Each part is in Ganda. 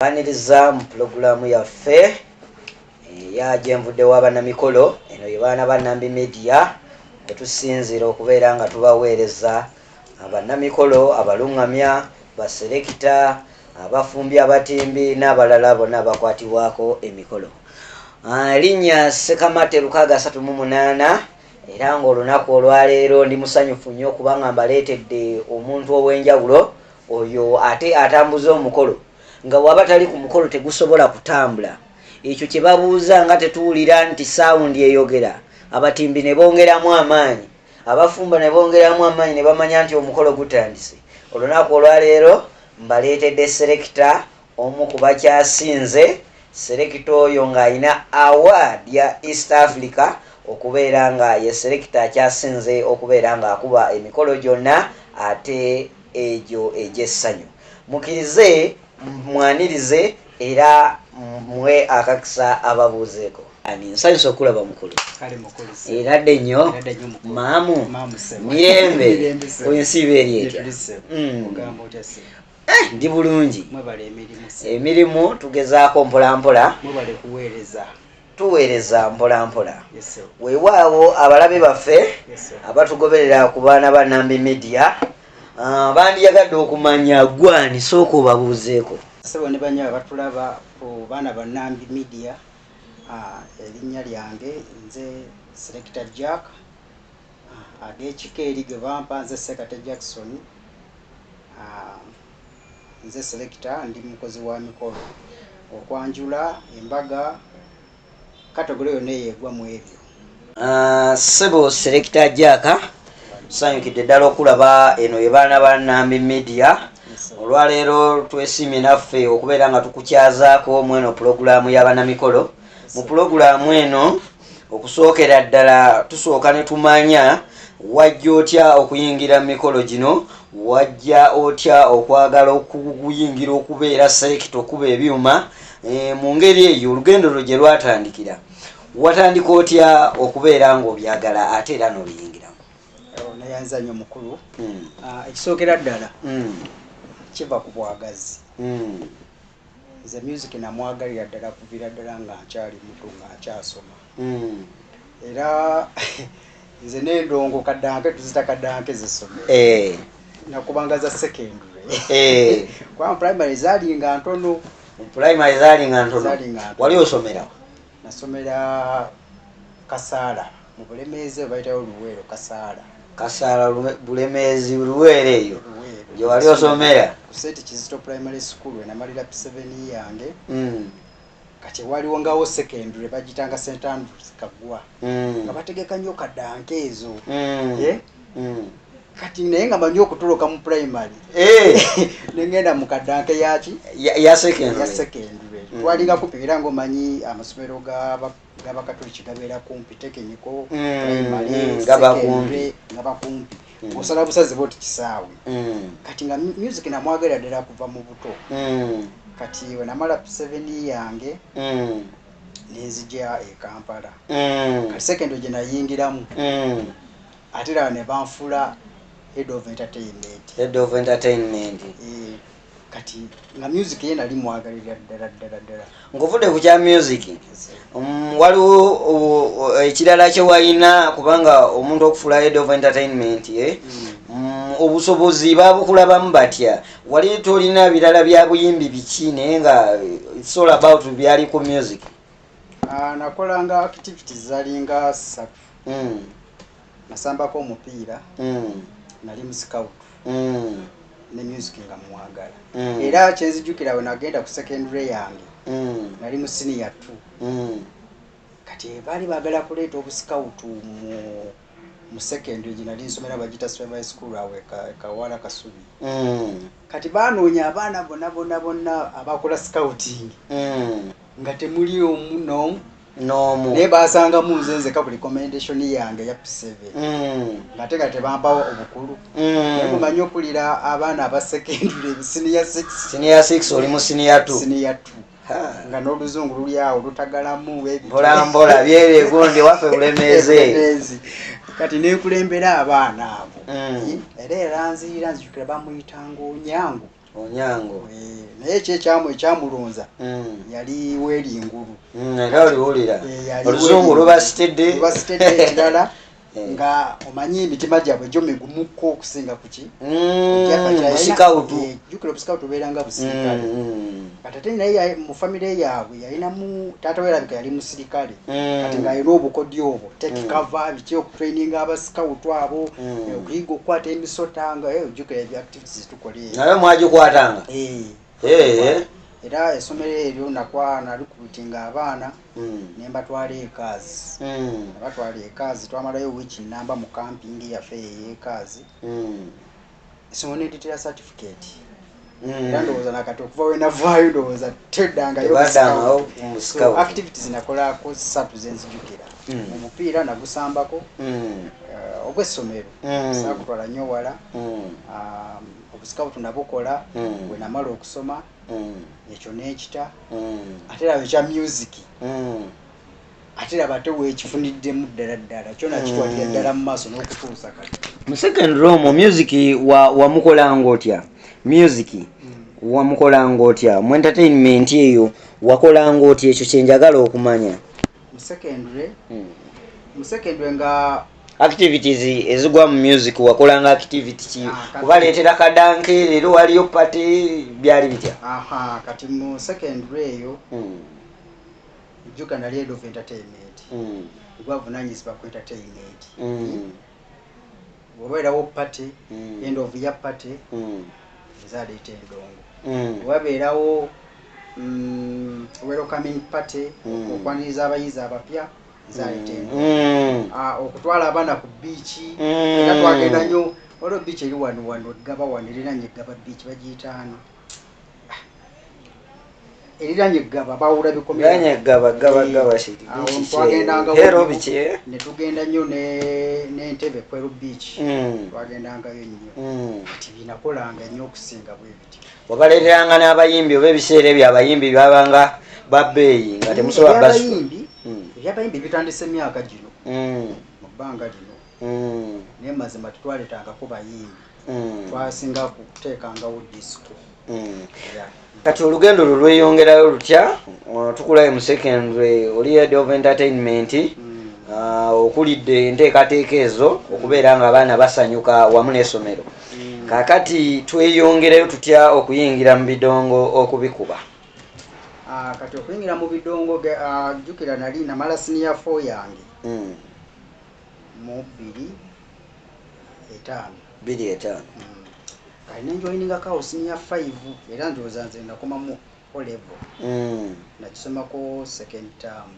Mbaniriza mu pulogulaamu yaffe eya Gyenvudde wa Bannamikolo. Eno ye Baana ba Nambi Media, kwe tusinziira okubeera nga tubaweereza bannamikolo, abalungamya, baserekita, abafumbi, abatimbi n'abalala bonna abakwatibwako emikolo. Linnya Sekamate 638, era ng'olunaku olwaleero ndi musanyufu nnyo okubanga mbaleetedde omuntu ow'enjawulo oyo ate atambuza omukolo, nga waba tali ku mukolo tegusobola kutambula. Ekyo kye babuuza nga tetuwulira nti sound eyogera, abatimbi ne bongeramu amaanyi, abafumba ne bongeramu amaanyi, ne bamanya nti omukolo gutandise. Olunaku olwaleero mbaleetedde serekita omu ku bakyasinze. Serekita oyo ng'alina award ya East Africa okubeera nga ye serekita akyasinze okubeera ng'akuba emikolo gyonna ate egyo egy'essanyu. Mukirize mwanirize era mwe akakisa ababuuzeeko. Ani nsanyusa okulaba, mukulu. Kale mukulu. Eradde nnyo. Eradde nnyo, mukulu. Maamu. Maamu, ssebo. Mirembe? Mirembe, ssebo. Ensiiba eri etya? Gyetuli, ssebo. Ogamba otya, ssebo? Ndi bulungi. Mwebale emirimu, ssebo. Emirimu tugezaako mpolampola. Mwebale kuweereza. Tuweereza mpolampola. Yes, ssebo. Weewaawo abalabe baffe Yes, ssebo. abatugoberera ku Baana ba Nambi Media, bandiyagadde okumanya gwani. Sooka obabuuzeeko. Ssebo ne bannyabo batulaba ku Baana ba Nambi Media, erinnya lyange nze Selector Jack, ag'ekika eri ge bampa nze Sekate Jackson. Nze selector, ndi mukozi wa mikolo, okwanjula, embaga, category yonna eyo egwa mu ebyo. Ssebo Selector Jack, tusanyukidde ddala okulaba eno ye Baana ba Nambi Media. Olwaleero twesiimye naffe okubeera nga tukukyazaako mweno pulogulaamu y'abanamikolo. Mu pulogulaamu eno, okusookera ddala tusooka ne tumanya wajja otya okuyingira mu mikolo gino, wajja otya okwagala okuyingira okubeera selector, okuba ebyuma. Mu ngeri eyo olugendo lwo gye lwatandikira, watandika otya okubeera ng'obyagala ate era n'obiyingiramu? Neyanza nnyo, mukulu. Ekisookera ddala kiva ku bwagazi. Nze music namwagalira ddala kuviira ddala nga nkyali muto, nga nkyasoma. Era nze n'endongo, kaddanke, tuzita kaddanke zessomero, nakubanga za secondary, kubanga primary zaali nga ntono. Primary zaali nga ntono. Zaali nga ntono. Wali osomerawo? Nasomera Kasaala mu Bulemeezi, bayitayo Luweero, Kasaala. Kasaala, Bulemeezi, Luweero eyo. Luweero. Gye wali osomera? Ku St Kizito Primary School enamalira P7 yange. Kati waliwo ngawo secondary bagitanga St Andrews Kaggwa, nga bategeka nnyo kaddanke ezo. Eh? Kati naye nga manyi okutoloka mu primary, nengenda mu kaddanke yaki? Ya secondary. Ya secondary. Twalinga kumpi, era ngaomanyi amasomero g'abakatoliki gabeera kumpi, technical, primary, gaba secondary, gaba kumpi. Osala busazi bwoti kisaawe. Kati nga music namwagalira ddala kuva mu buto. Kati we namala P7 yange, nenzija e Kampala. Kati secondary gye nayingiramu, ate era ne banfuula head of entertainment. Head of entertainment. Kati nga music ye nali mwagalira ddala ddala ddala. Ng'ovudde ku kya music, waliwo ekirala kye walina? Kubanga omuntu okufuula head of entertainment, eh? Obusobozi babukulabamu batya? Wali tolina birala bya buyimbi biki, naye nga it's all about byali ku music? Nakolanga activities zalinga ssatu. Nasambako omupiira, nali mu scout, ne music nga mwagala. Era kyenzijukira, we nagenda ku secondary yange, nali mu senior two. Kati baali baagala kuleeta obusikawutu mu secondary gye nali nsomera, bagita Primary School awo e Kawala Kasubi. Kati banoonya abaana bonna bonna bonna abakola scouting, nga temuli omu n'omu. N'omu. Naye basangamu nze nzeka ku recommendation yange ya P7, ng'ate nga tebampawo obukulu. Naye mumanyi okulira abaana aba secondary, senior 6. Senior 6, oli mu senior 2. Senior 2, nga n'oluzungu luli awo lutagalamu. Mpola mpola byere gundi waffe Bulemeezi. Bulemeezi. Kati nekulembera abaana abo. Era eranzirira, nzijukira bamuyitanga Onyango. Onyango. Naye ekyo ekyamulonza yali weringulu. Era oliwulira oluzungu lubasitedde. Lubasitedde ekirala nga omanyi emitima gyabwe gyo migumukko okusinga kuki busikawutu. Jjukira obusikawutu obeeranga busirikale. Kati ate naye mu famire yaabwe yalinamu taata we erabika yali musirikale, kati ng'alina obukodyo obwo take cover biki, okutraininga abasikawutu abo, okuyiga okukwata emisota, nga ojjukira ebya activities tukola eyo. Naye mwagikwatanga? Era essomero eryo nalikurutinga abaana ne mbatwala ekaazi. Nabatwala ekaazi, twamalayo wiiki namba mu camping yaffe ey'ekaazi. Essomero nenditera certificate. Era ndowooza nakati okuva we navaayo ndowooza teddangayo. Tebaddangayo mu So, activities nakolako ssatu zenzijukira. Omupiira nagusambako, ogw'essomero, saakutwala nnyo wala. Obusikawutu nabukola bwe namala okusoma, ekyo n'ekita. Ate raba ekya music, ate raba ate weekifuniddemu ddala ddala, kyona kitwalira ddala mu maaso n'okutuusa kati. Mu secondary omwo music wamukolanga otya? Music wamukolanga otya mu entertainment eyo? Wakolanga otya? Ekyo kyenjagala okumanya. Mu secondary nga Activities ezigwa mu music, wakolanga activity ki? Kubaleetera kadanke, leero waliyo party, byali bitya? Aha, kati mu secondary eyo jjuka nali head of entertainment, gwavunanyizibwa ku entertainment. Bwebeerawo party, end of year party, nze aleeta endongo. Bwebabeerawo welcoming party, okwaniriza abayizi abapya, nze aleeta endongo. Okutwala abaana ku beach, era twagenda nnyo. Waliwo beach eri wano wano Gaba, wano eriranye Gaba beach, bagiyitaano eriranye Gaba, bawula bikomera. Ganye Gaba, Gaba, Gaba shiti. Awo twagendanga Hero biki? Ne tugenda nnyo n'Entebe Kweru beach. Twagendangayo nnyo. Kati binakolanga nnyo okusinga bwe bityo. Wabaleeteranga n'abayimbi, oba ebiseera ebyo abayimbi babanga babbeeyi nga temusobola basu? Ebyabayimbi, ebyabayimbi bitandise emyaka gino, mu bbanga lino. Naye mazima tetwaletangako bayimbi, twasinga kuteekangawo disco. Yeah. Kati olugendo lwo lweyongerayo lutya? Tukulayo mu secondary, oli head of entertainment, okulidde enteekateeka ezo okubeera nga abaana basanyuka wamu n'essomero. Kaakati tweyongerayo tutya okuyingira mu bidongo okubikuba? Kati okuyingira mu bidongo, jjukira nali namala senior 4 yange mu 2005. 2005. Kati nenjoyiningako awo senior 5, era ndowooza nze nakoma mu O level. Nakisomako second term.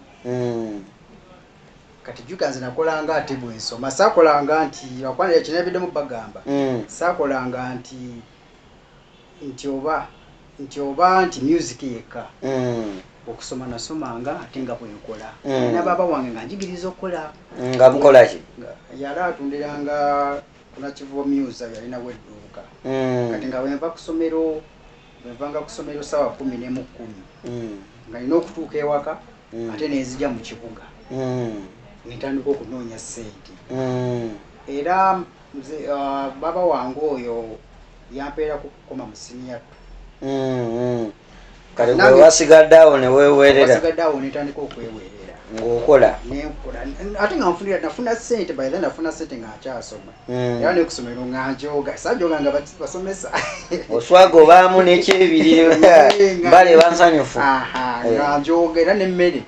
Kati jjukira nze nakolanga ate bwe nsoma, saakolanga nti lwakwanira kinabiddemu bagamba, saakolanga nti oba nti music yekka. Okusoma nasomanga ate nga bwenkola. Nina baaba wange nga njigiriza okukola. Nga mukola ki? Yali atundiranga kunakivubo musa, yalinawo edduuka. Kati nga bwenva ku ssomero, bwenvanga ku ssomero sawa 10:10, nga nina okutuuka ewaka, ate nenzija mu kibuga, nentandika okunoonya ssente. Era nze baba wange oyo yampeera kukoma mu senior two. Kale gwe wasigadde awo ne weewerera? Wasigadde awo nentandika okwewerera. Ng'okola? Nenkola, ate nga nfunira, nafuna ssente. By then nafuna ssente nga nkyasoma. Era nekusomero nga njoga, sajoga nga basomesa. Oswaga obaamu n'ekyebiri, bale bansanyufu. Aha, nga njoga era nemmere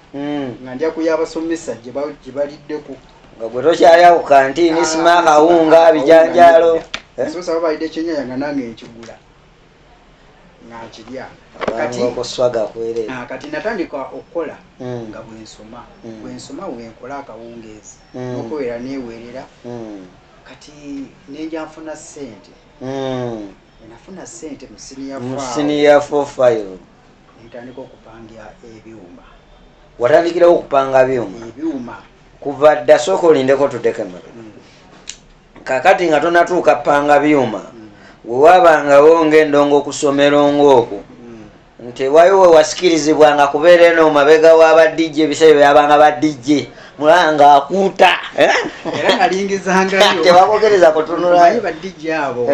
nga ndya kuya abasomesa gye baliddeko. Nga gwe tokyalya ku kantiini, sima akawunga, bijanjaalo. Eh? Abasomesa babalidde ekyenyanja, nga nange nkigula nga nkirya. Kati okuswaga kwereere. Kati natandika okukola nga bwensoma. Bwensoma bwenkola akawungeezi, n'okubeera neewerera. Kati nenja nfuna ssente. Nafuna ssente mu senior mu four. Senior 4 5. Nentandika okupanga ebyuma. Watandikirawo okupanga byuma? Ebyuma. Kuva dda? Sooka olindeko, tuddeko emabega. Kakati nga tonatuuka panga byuma, wewabangawo ng'endongo ku ssomero ng'okwo, nti waliwo we wasikirizibwanga kubeera eno mabega wa ba DJ? Ebiseera byabanga ba DJ mulaba nga akuuta, eh? Era nalingizangayo. Tebabogereza kutunula. Omanyi ba DJ abo,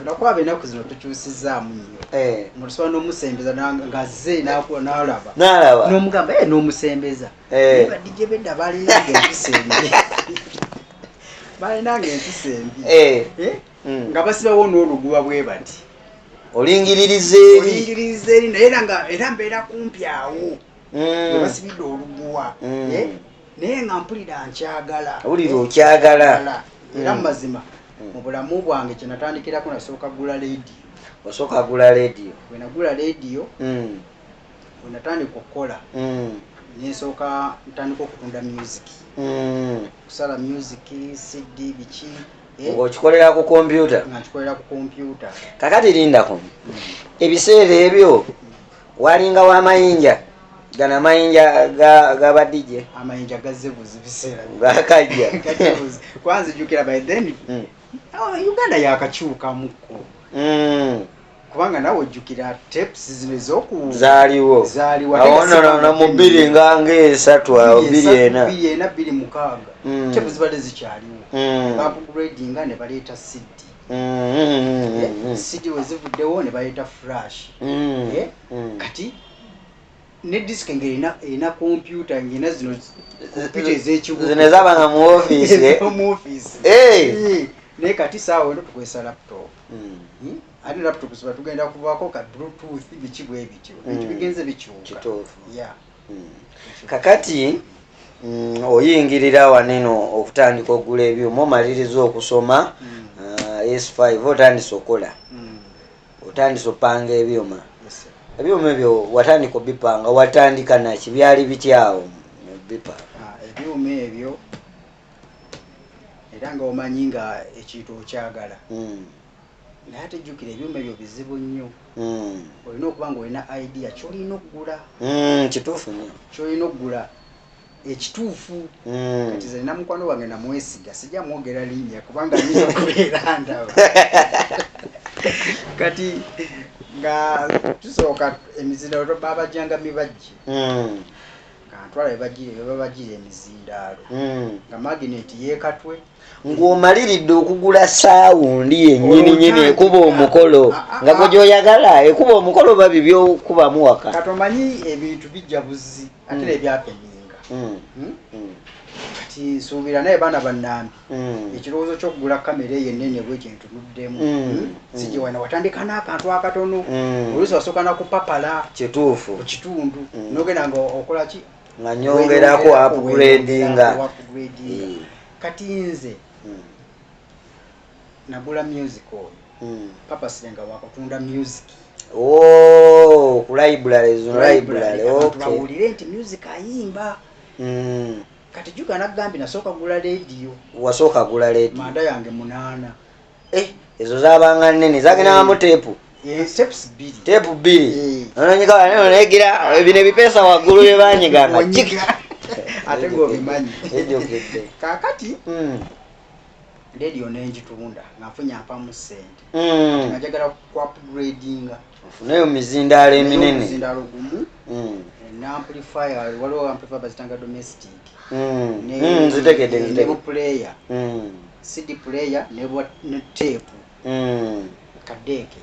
nakuba ennaku zino tukyusizaamu nnyo. Musobola n'omusembeza ng'azze n'alaba. N'alaba. N'omugamba n'omusembeza. Ba DJ bedda balinanga empisa embi. Balinanga empisa embi. Nga basibawo n'oluguwa bwe bati. Olingiririza eri. Olingiririza eri naye nga era mbeera kumpi awo. Nga basibidde oluguwa. Naye nga mpulira nkyagala. Owulira okyagala. Era mu mazima mu bulamu bwange kye natandikirako nasooka gula leediyo. Osooka gula leediyo. Bwe nagula leediyo, bwe natandika okukola, nensooka ntandika okutunda music. Kusala music, CD, biki. Ng'okikolera ku kompyuta? Nga nkikolera ku kompyuta. Kakati lindako. Ebiseera ebyo walinga w'amayinja. Gano amayinja ga ba DJ. Amayinja gazze buzi biseera. Gakajja. Gazze buzi. Kwanza jjukira by then, Uganda yakakyukamukko. Kubanga nawe ojjukira tapes zino ez'oku zaaliwo. Zaaliwo. Awo no, mu bbiri nga ng'esatu awo, bbiri ena. 2004, 2006. Tapes zibadde zikyaliwo. Baupgradinga ne baleeta CD. CD we zivuddewo ne baleeta flash. Kati ne disk ng'erina erina kompyuta, ng'erina zino kompyuta ez'ekibuga. Zino ezabanga mu ofiisi. Mu ofiisi. Naye kati saawa eno tukozesa laptop. Ate laptop ziba tugenda kuvaako ka bluetooth biki bwe bityo. Ebintu bigenze bikyuka. Kituufu. Yeah. Kakati oyingirira wano okutandika okugula ebyuma, omaliriza okusoma, S5 otandise okukola. Otandise opanga ebyuma. Yes, sir. Ebyuma ebyo watandika obipanga, watandika naki, byali bityawo bipanga? Ebyuma ebyo era nga omanyi nga ekintu okyagala. Naye ate jjukira ebyuma ebyo bizibu nnyo. Olina okuba nga olina idea ky'olina okugula. Kituufu nnyo. Ky'olina okugula ekituufu. Kati nze nina mukwano wange namwesiga, sijja mwogera linnya kubanga ayinza okubeera ndaba. Kati nga tusooka emizindaalo babajjanga mibajje. Nga ntwala bwe babajjira emizindaalo. Nga magnet yeekatwe. Ng'omaliridde okugula sound yennyini nyini ekuba omukolo nga gwe gy'oyagala ekuba omukolo babi byokubamu waka. Kati omanyi ebintu bijja buzi ate nebyapeninga. Kati nsuubira naye baana bannambi ekirowoozo ky'okugula kamera eyo ennene bwekyo ntunuddemu. Si gye wana watandika n'akantu akatono. Oluusi wasooka nakupapala ku kitundu n'ogenda nga okola ki? Nga nyongerako upgradinga. Upgradinga. Kati nze nagula music oyo purposely nga wakutunda music. Oh, ku library zino, library. Abantu bawulire nti music ayimba. Kati juga nagambye nasooka gula leediyo. Wasooka gula leediyo. Manda yange 8. Ezo zabanga nnene, zagendangamu teepu. Tapes 2. Teepu 2. Ononyika negira bino ebipeesa waggulu bye banyiganga. Onyiga. Ate ng'obimanyi. Ejjukidde. Kaakati leediyo nenjitunda nga nfunye ampamu ssente. Nga njagala ku upgradinga. Ofuneyo mizindaalo eminene. Omuzindaalo gumu. Ne amplifier, waliwo amplifier bazitanga domestic. Nzitegedde, Ne nzitegedde. player. CD player ne tape. Kadeeke.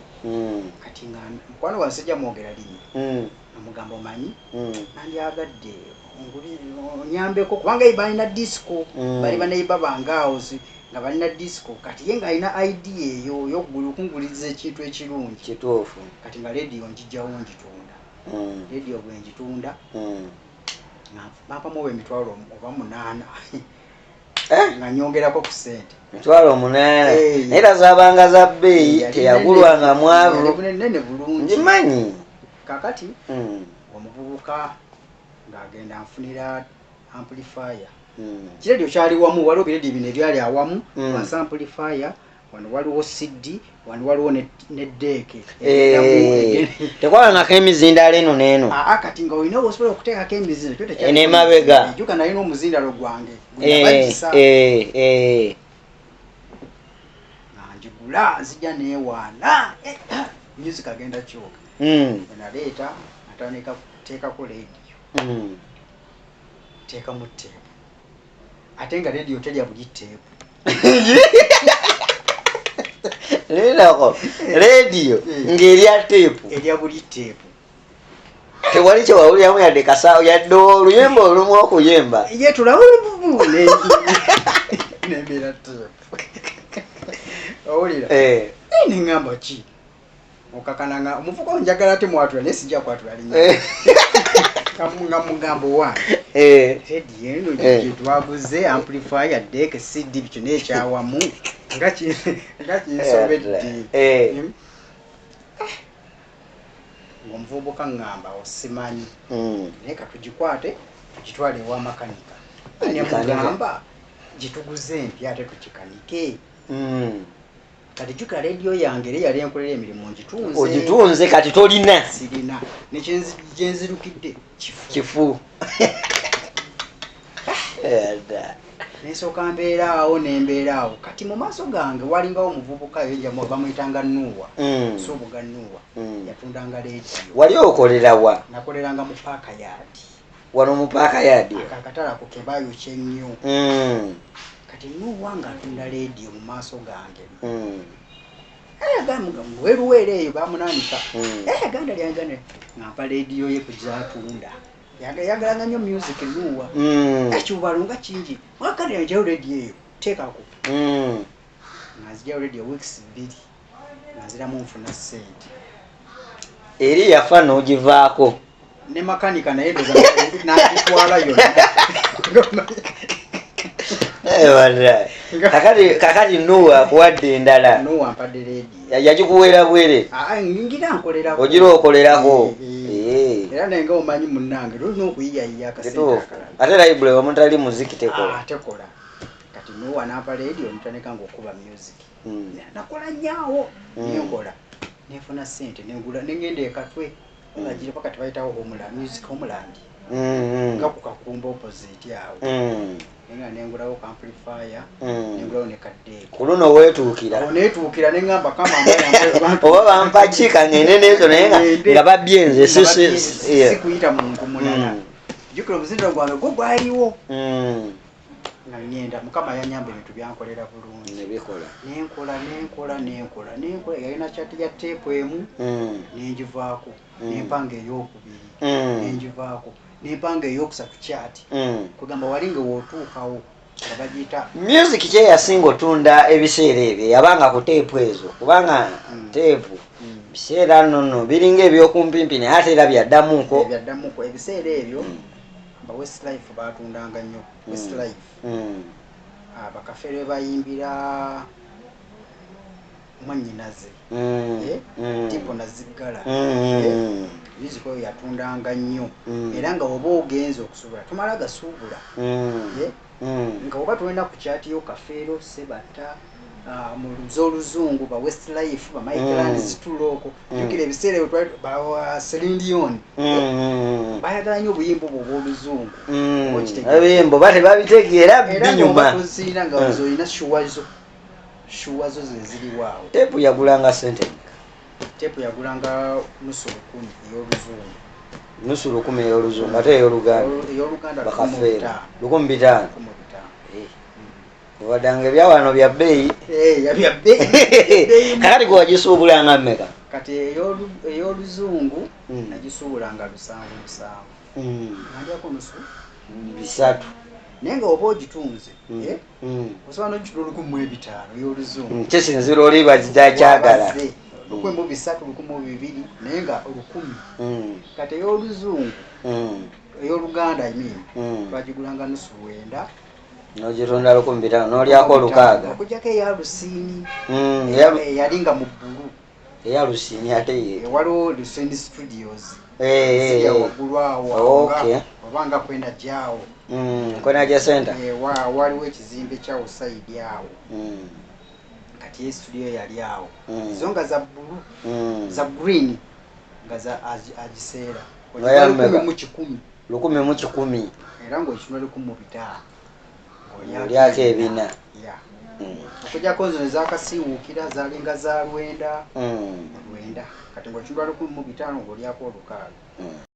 Kati nga mukwano wange sijja mwogera linnya. Namugamba omanyi nandyagadde onyambeko kubanga ye balina disco. Bali baneiba bange awo nga balina disco, kati ye ng'alina idea eyo ey'okugula okunguliza ekintu ekirungi. Kati nga leediyo njijjawo njitunda. Leediyo bwe njitunda nga bampamu oba 800 oba 800 nga nyongerako ku ssente. 800,000. Naye era zaabanga za bbeeyi, teyagulwanga mwavu. Yali nene bulungi. Ngimanyi. Kakati omuvubuka ng'agenda nfunira amplifier. Kireediyo kyali wamu, waliwo bireediyo bino ebyali awamu. Wansi amplifier, wano waliwo CD, wano waliwo ne deck. Tekwabangako emizindaalo eno n'eno? Aa, kati nga olina osobola okuteekako emizindo kyo tekyali. Eno emabega. Jjuka nalina omuzindalo gwange gwe nabagisa. Nga njigula nzija neewaana. Music agenda kyoka. Bwe naleeta natandika kuteekako leediyo. Teekamu teepu, ate nga leediyo terya buli teepu. Lindako, rediyo ng'erya teepu. Erya buli teepu. Tewali kyewawuliramu yadde kasaawo, yadde oluyimba olumu okuyimba. Ye tulawo nembeera teepu. Owulira? Neŋŋamba ki? Okakananga omuvuka njagala ate mwatula naye sijja kwatula linnya. Nga mugamba owange. Rediyo eno gye twaguze amplifier, deck, CD bikyo n'ekyawamu nga kinsobedde. Ng'omuvubuka ŋŋamba osimanyi. Naye katugikwate tugitwale ewa makanika. Ne mugamba gituguze empya ate tugikanike. Kati jjukira rediyo yange era yali enkolera emirimu ngitunze. Ogitunze kati tolina. Sirina. Ne gye nzirukidde kifu. Nensooka mbeera awo nembeera awo. Kati mu maaso gange walingawo omuvubuka eyo bamuyitanga Nuwa. Suubuga Nuwa. Yatundanga rediyo. Wali okolera wa? Nakoleranga mu paaka yaadi. Wano mu paaka yaadi? Akatale ako ke baayokya ennyo. Kati Nuwa ng'atunda rediyo mu maaso gange. Weruweera eyo bamunaanika. Ganda lyange ng'ampa rediyo ye kugyatunda. Yagalanga nnyo music Nuwa. Ekibalo nga kingi. Wakati yanjayo rediyo eyo teekako. Nga nzijayo rediyo weeks 2 nga nziramu nfuna ssente. Eri yafa n'ogivaako. Ne makanika naye ndowooza n'agitwala yonna. Kakati Nuwa akuwadde endala. Nuwa ampadde rediyo. Yagikuweera bwere? Ngira nkolerako. Ogira okolerako. Era naye nga omanyi munnange lulina okuyiyayiya akasente akalala. Ate library omutali muziki tekola. Tekola. Kati Nuwa n'ampa rediyo ntandika ng'okuba music. Nakola nnyo nenkola. Nenfuna ssente nengula nengenda e Katwe. Nga paka tebayitawo Homeland, Music Homeland. Nga ku Kakumba opposite awo. Nenga nengulawo amplifier, nengulawo ne kadeeki. Ku luno weetuukira. Awo neetuukira ne ŋŋamba kama ambaye oba bampa ki kangende n'ezo naye nga babbye nze si kuyita muntu mulala. Jjukira omuzindalo gwange gwo gwaliwo. Nga ŋŋenda Mukama yannyamba ebintu byankolera bulungi. Ne bikola. Nenkola nenkola nenkola nenkola yalina kyati ya teepu emu nengivaako. Nempanga ey'okubiri nengivaako. Nempanga ey'okusatu kyati. Kugamba wali nga w'otuukawo nga bagiyita music kye yasinga otunda ebiseera ebyo yabanga ku teepu ezo kubanga teepu biseera nno biringa ebyokumpimpi naye ate era byaddamuko. Byaddamuko ebiseera ebyo ba Westlife baatundanga nnyo. Westlife. Abakafeere bayimbira mwannyinaze. Tipo naziggala. Music oyo yatundanga nnyo. Era nga oba ogenze okusuubula tumala gasuubula. Nga oba tolina ku kyati yo Kafeero, Sebatta, mu z'oluzungu ba Westlife, ba Michael Zituloko. Jjukira ebiseera ebyo ba Celine Dion. Baayagala nnyo obuyimba obwo obw'oluzungu. Ebiyimbo ba tebabitegeera binyuma. Era ng'oba nga olina shuwa zo. Shuwa zo ze ziriwo awo. Teepu yagulanga ssente mmeka? Teepu yagulanga 1,500 ey'oluzungu. 1,500 ey'oluzungu ate ey'oluganda? Ey'oluganda Bakafeero. 1,500. 1,500. Obaddanga ebyawano bya bbeeyi. Bya bbeeyi. Kakati gwe wagisuubulanga mmeka? Kati ey'oluzungu nagisuubulanga 700. Nandyako 300. Naye nga oba ogitunze, osobola n'ogitunda 1,500 ey'oluzungu. Kisinziira oli bagikyagala. 1,300, 1,200 naye nga 1,000. Kati ey'oluzungu, ey'oluganda I mean, twagigulanga 950. N'ogitunda 1,500 n'olyako 600. Okuggyako eya Lusiini. Eyali nga mu bbulu. Eya Lusiini ate ye. Waliwo Lusiini Studios. Ziri awo waggulu awo. Oba nga kwenda gyawo. Kwenda gya center. Waliwo ekizimbe kyawo side awo. Kati ye studio yali awo. Zo nga za bbulu, za green nga za agiseera. 1,100. 1,100. Era ng'okitunda 1,500. Olyako ebina. Okuggyako nzo ezakasiiwuukira zaalinga za 900. 900. Kati ng'okitunda 1,500 ng'olyako 600.